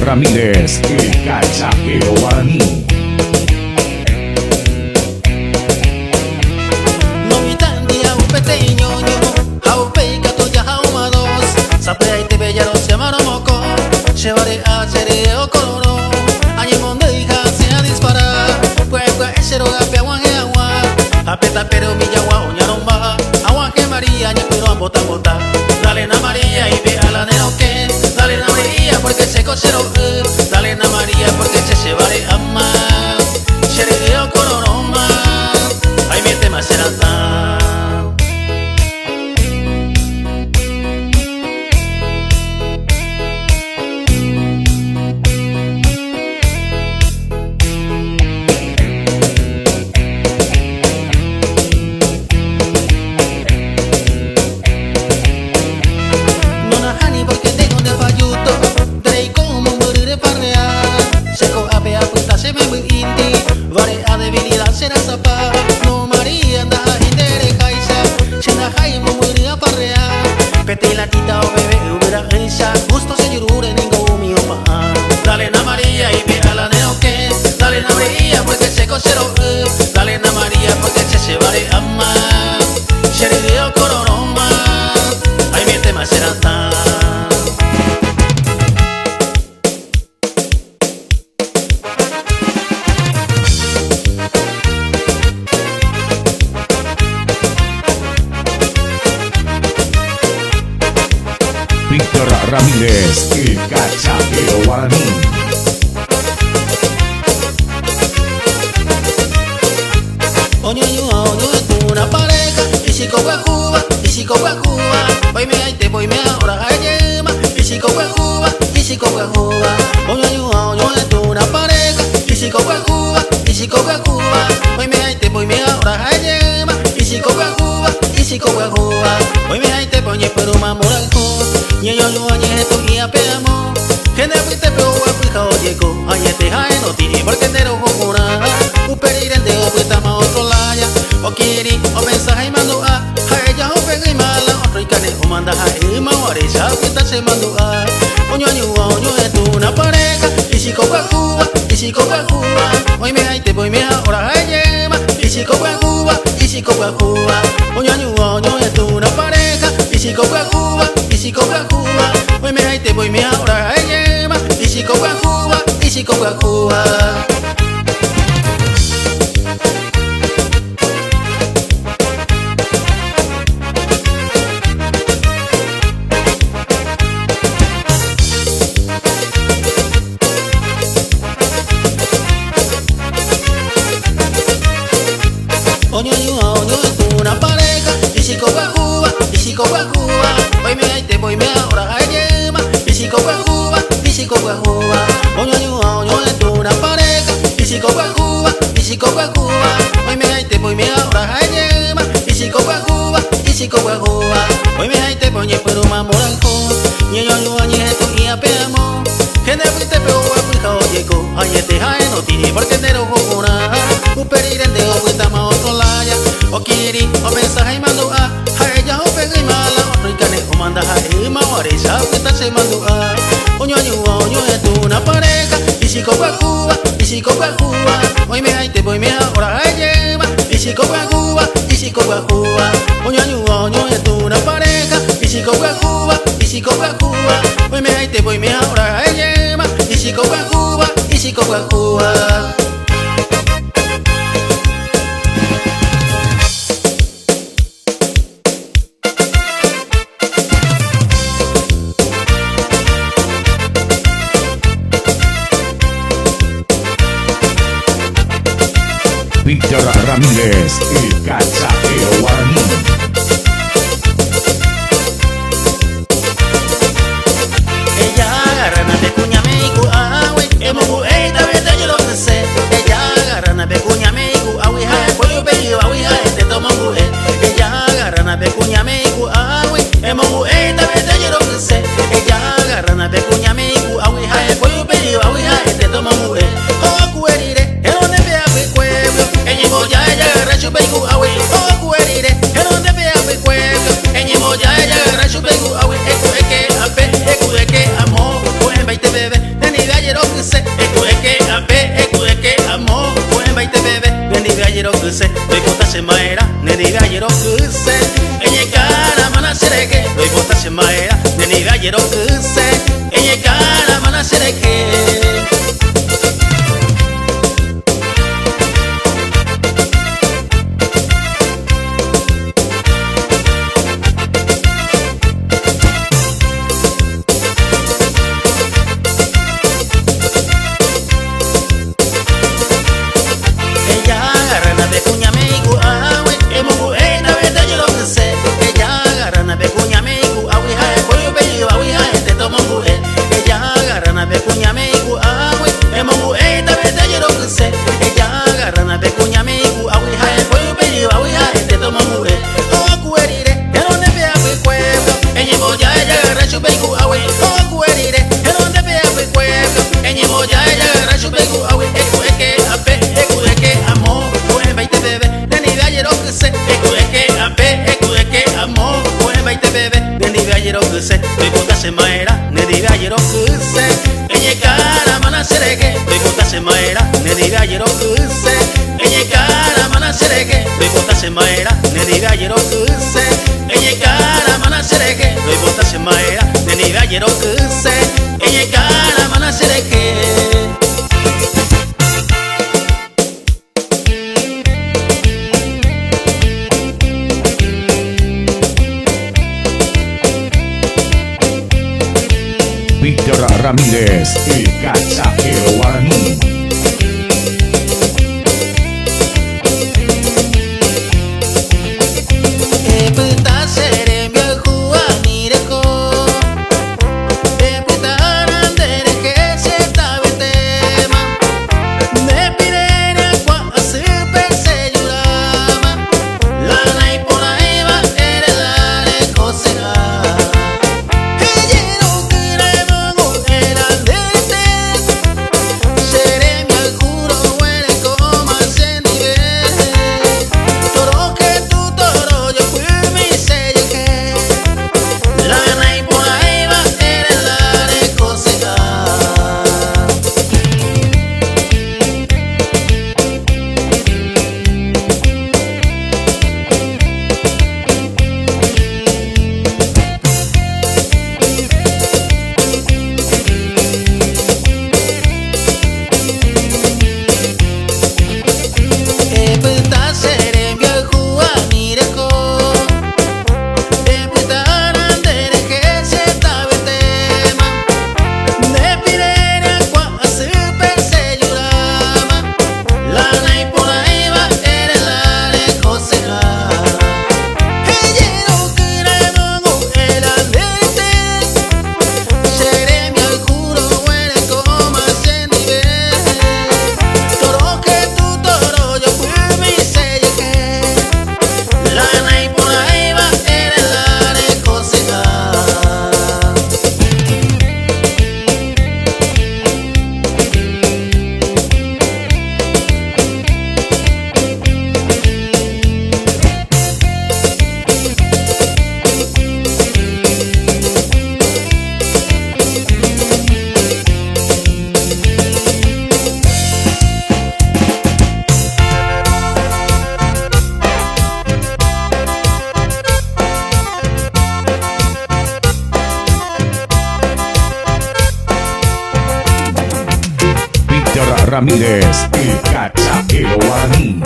Ramírez, el cachaquero guaraní. Dale na María porque se llevaré a más. Ay, mi tema será Dale na María y ve a la que Dale na María porque se cosero. Dale na María porque se llevaré a más. Cororoma. Ay, mi tema será tan. Víctor Ramírez, el cachaquero guaraní. Una pareja, y si cuba, y si cuba, voy me ahí te voy me ahora yema, y si cuba, y si cuba, oño una pareja, y si cuba, y si cuba, voy me ahí te voy me ahora yema, y si cuba, y si cuba, voy me ahí te voy pero mamoranjo, y yo yo añe tu guía peamo, que ne fuiste pero oye go, añe te jae no ti, porque entero jocora, uperirende o puta otro laya, o kiri o mensaje mando a, ella o pega y mala, otro y cane o manda a ma ore sa se mando a, oño año oño es una pareja, y si cuba y si cuba, hoy me ahí te voy me ahora yema, y si cuba, y si cuba, oño año oño es una pareja, y si cuba, y si cuba, hoy me ahí te voy me ahora yema, y si cuba, y si cuba. Oño oño es una pareja, y si cuba, y si cuba, voy me ahí te voy me ahora yema, y si cuba, y si cuba, oño oño es una pareja, y si cuba, y si cuba, voy me ahí te voy me ahora yema, y si cuba, y si cuba, voy me ahí te voy pero mamoranjo, y yo yo añe tu guía peamo, que ne fuiste pero oye go, añe te jae no ti, porque entero jocora, uperirende o puta ma otro laya, o kiri o mensaje mando a, ella o pega y mala, otro y cane o manda a ma ore sa puta se mando a, oño año oño es una pareja, y si cuba, y si cuba, hoy me ahí te voy me ahora yema, y si cuba, y si cuba, oño año oño es una pareja, y si cuba, y si cuba, hoy me ahí te voy me ahora yema, y si cuba, y si cuba. Víctor Ramírez, el cachaquero guaraní. Ella agarra na becuña me iku awe, emo eita vete yo lo que sé. Ella agarra na becuña me iku awe, jae pollo pedido awe, jae te tomo e. Ella agarra na becuña me iku awe, emo eita vete yo lo que sé. Ella agarra na becuña me iku awe, jae pollo pedido awe, jae te tomo e. Oh cuerire, el donde vea mi pueblo, ella ya ella agarra su iku awe. Oh cuerire, el donde vea jerokyse, eñekaramana cherehe. Ejagarrána pe kuñáme iku'águi, emongu'éta vete jerokyse. Ejagarrána pe kuñáme iku'águi ha epoi upe jyvágui ha'ete tomongu'e. Ejagarrána pe kuñáme iku'águi, emongu'éta vete jerokyse. Ejagarrána pe kuñáme iku'águi ha epoi upe jyvágui ha'ete tomongu'e. Oku'e rire, henonde pe apykuépe, eñemboja ejagarra chupe iku'águi. Oku'e rire, henonde pe apykuépe, eñemboja ejagarra chupe iku'águi. Eku'éke ápe, eku'éke amo, ko'ẽmbaite peve, nendive ajerokyse. Eku'éke ápe, eku'éke amo, ko'ẽmbaite peve, nendive ajerokyse. Toipota che ma'erã, nendive ajerokyse. Eñekaramana cherehe, toipota che ma'erã, nendive ajerokyse. Eñekaramana cherehe, toipota che ma'erã, nendive ajerokyse. Eñekaramana cherehe, toipota che ma'erã, nendive ajerokyse. Eñekaramana cherehe. Víctor Ramírez, el cachajero guaraní. Epyta che rembiayhu ani reho, epytárã nde rehe che tavetéma, nde pire ryakuã asýpe che juráma, lana iporãiva ere la rekoseha. Ejeroky remongu'éra nde rete, che rembiayhu roguerekóma chendive, toroketu torojopymi che jehe, lana iporãiva ere la rekoseha. Epyta che rembiayhu ani reho, epytárã nde rehe che tavetéma, nde pire ryakuã asýpe che juráma, lana iporãiva ere la rekoseha. Ejeroky remongu'éra nde rete, che rembiayhu roguerekóma chendive, toroketu torojopymi che jehe, lana iporãiva ere la rekoseha. Víctor Ramírez, el cachajero guaraní.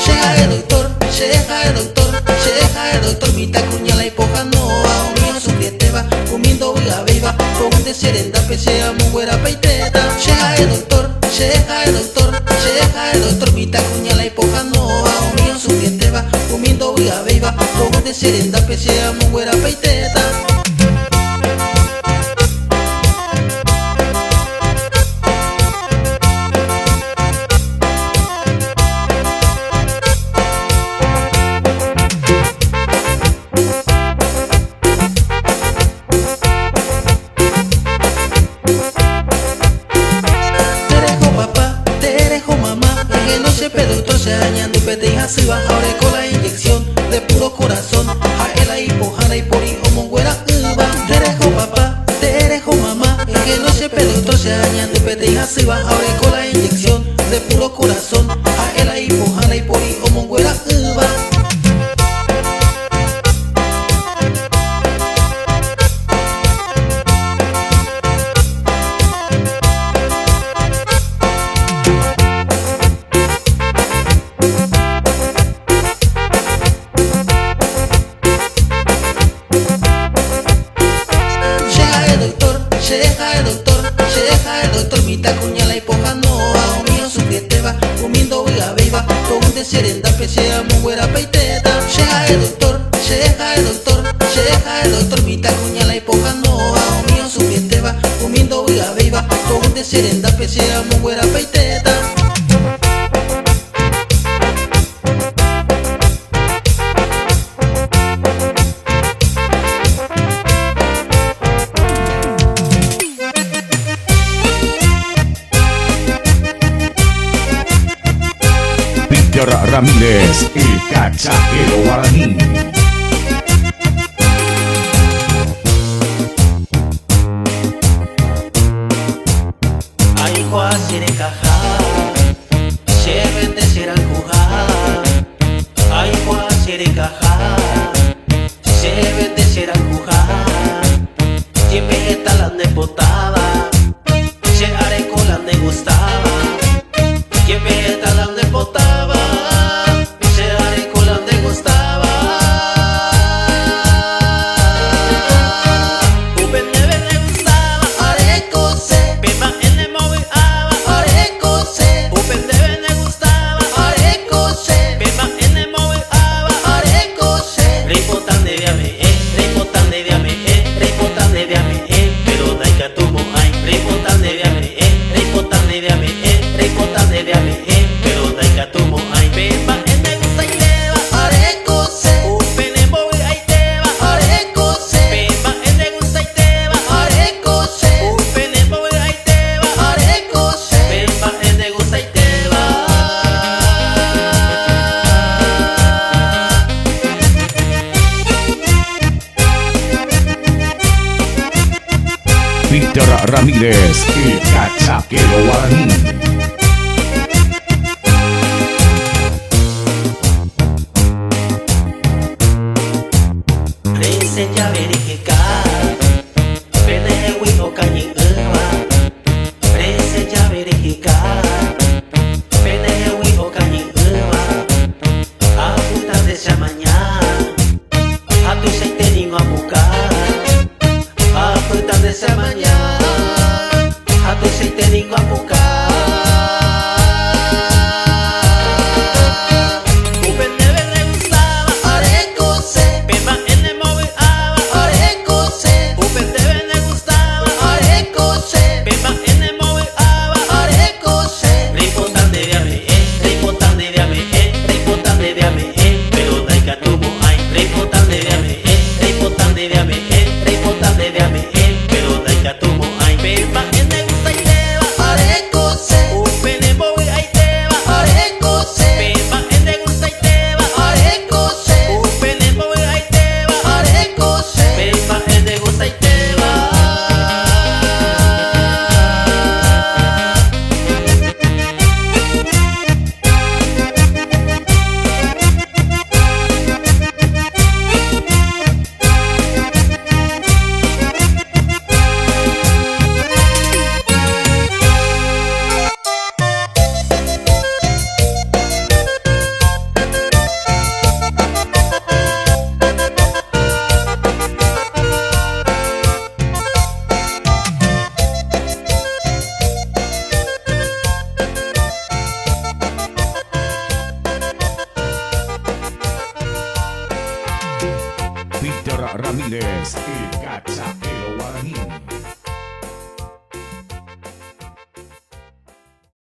Che ha'e doctor, che ha'e doctor, che ha'e doctor, mitãkuña la ipohãnóva, umi osufrietéva, umi ndovy'avéiva, ko'ýnte che rendápe che amonguerapaitéta. Che ha'e doctor, che ha'e doctor, che ha'e doctor, mitãkuña la ipohãnóva, umi osufrietéva, umi ndovy'avéiva, ko'ýnte che rendápe che amonguerapaitéta. Tereho papá, tereho mamá, ehenói chépe doctor che añandu peteĩ hasýva ha oreko la inyección de puro corazón, ha'e la ipohã ndaipóri omonguera'ỹva. Tereho papá, tereho mamá, ehenói chépe doctor che añandu peteĩ hasýva ha oreko la inyección de puro corazón, ha'e la ipohã ndaipóri omonguera'ỹva. ha'e doctor, che ha'e doctor Mitãkuña la ipohãnóva, umi osufrietéva, umi ndovy'avéiva Toúnte che rendápe che amonguerapaitéta Che ha'e doctor, che ha'e doctor, che ha'e doctor Mitãkuña la ipohãnóva, umi osufrietéva, umi ndovy'avéiva Toúnte che rendápe che amonguerapaitéta. Víctor Ramírez, el cachajero guaraní. Víctor Ramírez, el cachaquero guaraní. Víctor Ramírez, el